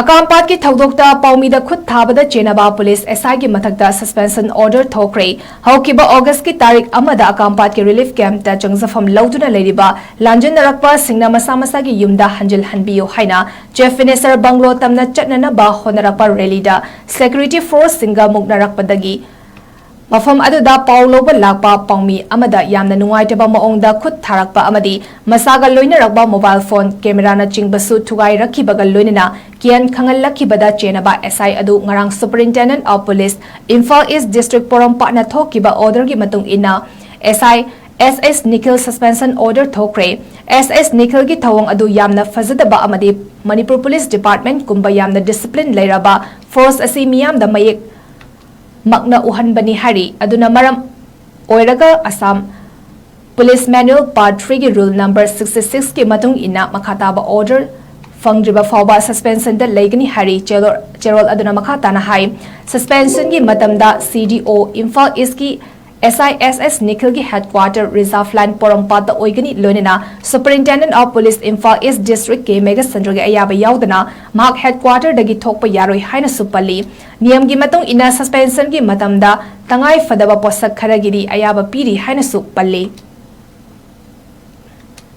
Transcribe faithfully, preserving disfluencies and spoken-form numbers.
ꯑꯀꯥꯝꯄꯥꯠꯀꯤ ꯊꯧꯗꯣꯛꯇ ꯄꯥꯎꯃꯤꯗ ꯈꯨꯠ ꯊꯥꯕꯗ ꯆꯦꯟꯅꯕ ꯄꯨꯂꯤꯁ ꯑꯦꯁ ꯑꯥꯏꯒꯤ ꯃꯊꯛꯇ ꯁꯁꯄꯦꯟꯁꯟ ꯑꯣꯔꯗꯔ ꯊꯣꯛꯈ꯭ꯔꯦ꯫ ꯍꯧꯈꯤꯕ ꯑꯣꯒꯁꯀꯤ ꯇꯥꯔꯤꯛ ꯑꯃꯗ ꯑꯀꯥꯝꯄꯥꯠꯀꯤ ꯔꯤꯂꯤꯐ ꯀꯦꯝꯞꯇ ꯆꯪꯖꯐꯝ ꯂꯧꯗꯨꯅ ꯂꯩꯔꯤꯕ ꯂꯥꯟꯖꯦꯟꯅꯔꯛꯄꯁꯤꯡꯅ ꯃꯁꯥ ꯃꯁꯥꯒꯤ ꯌꯨꯝꯗ ꯍꯟꯖꯤꯜꯍꯟꯕꯤꯌꯨ ꯍꯥꯏꯅ ꯆꯤꯐ ꯃꯤꯅꯤꯁꯇꯔ ꯕꯪꯒ꯭ꯂꯣ ꯇꯝꯅ ꯆꯠꯅꯅꯕ ꯍꯣꯠꯅꯔꯛꯄ ꯔꯦꯂꯤꯗ ꯁꯦꯀ꯭ꯌꯨꯔꯤꯇꯤ ꯐꯣꯔꯁꯁꯤꯡꯒ ꯃꯨꯛꯅꯔꯛꯄꯗꯒꯤ ꯃꯐꯝ ꯑꯗꯨꯗ ꯄꯥꯎ ꯂꯧꯕ ꯂꯥꯛꯄ ꯄꯥꯎꯃꯤ ꯑꯃꯗ ꯌꯥꯝꯅ ꯅꯨꯡꯉꯥꯏꯇꯕ ꯃꯑꯣꯡꯗ ꯈꯨꯠ ꯊꯥꯔꯛꯄ ꯑꯃꯗꯤ ꯃꯁꯥꯒ ꯂꯣꯏꯅꯔꯛꯄ ꯃꯣꯕꯥꯏꯜ ꯐꯣꯟ ꯀꯦꯃꯦꯔꯥꯅꯆꯤꯡꯕꯁꯨ ꯊꯨꯒꯥꯏꯔꯛꯈꯤꯕꯒ ꯂꯣꯏꯅꯅ ꯀꯤꯌꯥꯟ ꯈꯪꯍꯜꯂꯛꯈꯤꯕꯗ ꯆꯦꯟꯅꯕ ꯑꯦꯁ ꯑꯥꯏ ꯑꯗꯨ ꯉꯔꯥꯡ superintendent of police Imphal east district ꯄꯣꯔꯣꯝꯄꯥꯠꯅ ꯊꯣꯛꯈꯤꯕ ꯑꯣꯔꯗꯔꯒꯤ ꯃꯇꯨꯡ ꯏꯟꯅ ꯑꯦꯁ I S S Nikhil suspension order ꯊꯣꯛꯈ꯭ꯔꯦ꯫ ꯑꯦꯁ ꯑꯦꯁ ꯅꯤꯈꯤꯜꯒꯤ ꯊꯧꯑꯣꯡ ꯑꯗꯨ ꯌꯥꯝꯅ ꯐꯖꯗꯕ ꯑꯃꯗꯤ ꯃꯅꯤꯄꯨꯔ ꯄꯨꯂꯤꯁ ꯗꯤꯄꯥꯔꯠꯃꯦꯟꯠꯀꯨꯝꯕ ꯌꯥꯝꯅ ꯗꯤꯁꯤꯄ꯭ꯂꯤꯟ ꯂꯩꯔꯕ ꯐꯣꯔꯁ ꯑꯁꯤ ꯃꯤꯌꯥꯝꯗ ꯃꯌꯦꯛ ꯃꯛꯅ ꯎꯍꯟꯕꯅꯤ ꯍꯥꯏꯔꯤ꯫ ꯑꯗꯨꯅ ꯃꯔꯝ ꯑꯣꯏꯔꯒ ꯑꯁꯥꯝ ꯄꯨꯂꯤꯁ ꯃꯦꯅꯨꯑꯦꯜ ꯄꯥꯔꯠ ꯊ꯭ꯔꯤꯒꯤ ꯔꯨꯜ ꯅꯝꯕꯔ ꯁꯤꯛꯁꯇꯤ ꯁꯤꯛꯁꯀꯤ ꯃꯇꯨꯡ ꯏꯟꯅ ꯃꯈꯥ ꯇꯥꯕ ꯑꯣꯔꯗꯔ ꯐꯪꯗ꯭ꯔꯤꯕ ꯐꯥꯎꯕ ꯁꯁꯄꯦꯟꯁꯟꯗ ꯂꯩꯒꯅꯤ ꯍꯥꯏꯔꯤ꯫ ꯆꯦꯔꯣꯜ ꯆꯦꯔꯣꯜ ꯑꯗꯨꯅ ꯃꯈꯥ ꯇꯥꯅ ꯍꯥꯏ, ꯁꯁꯄꯦꯟꯁꯟꯒꯤ ꯃꯇꯝꯗ ꯁꯤ ꯗꯤ ꯑꯣ ꯏꯝꯐꯥꯜ ꯏꯁꯀꯤ ꯑꯦꯁ ꯑꯥꯏ ꯑꯦꯁ ꯑꯦꯁ ꯅꯤꯈꯤꯜꯒꯤ ꯍꯦꯗꯀ꯭ꯋꯥꯇꯔ ꯔꯤꯖꯥꯔꯚ ꯂꯥꯏꯟ ꯄꯣꯔꯣꯝꯄꯥꯠꯇ ꯑꯣꯏꯒꯅꯤ, ꯂꯣꯏꯅꯅ superintendent of police Imphal east district K ꯃꯦꯘꯆꯟꯗ꯭ꯔꯒꯤ ꯑꯌꯥꯕ ꯌꯥꯎꯗꯅ ꯃꯍꯥꯛ ꯍꯦꯗꯀ꯭ꯋꯥꯇꯔꯗꯒꯤ ꯊꯣꯛꯄ ꯌꯥꯔꯣꯏ ꯍꯥꯏꯅꯁꯨ ꯄꯜꯂꯤ꯫ ꯅꯤꯌꯝꯒꯤ ꯃꯇꯨꯡ ꯏꯟꯅ ꯁꯁꯄꯦꯟꯁꯟꯒꯤ ꯃꯇꯝꯗ ꯇꯉꯥꯏ ꯐꯗꯕ ꯄꯣꯠꯁꯛ ꯈꯔꯒꯤꯗꯤ ꯑꯌꯥꯕ ꯄꯤꯔꯤ ꯍꯥꯏꯅꯁꯨ ꯄꯜꯂꯤ꯫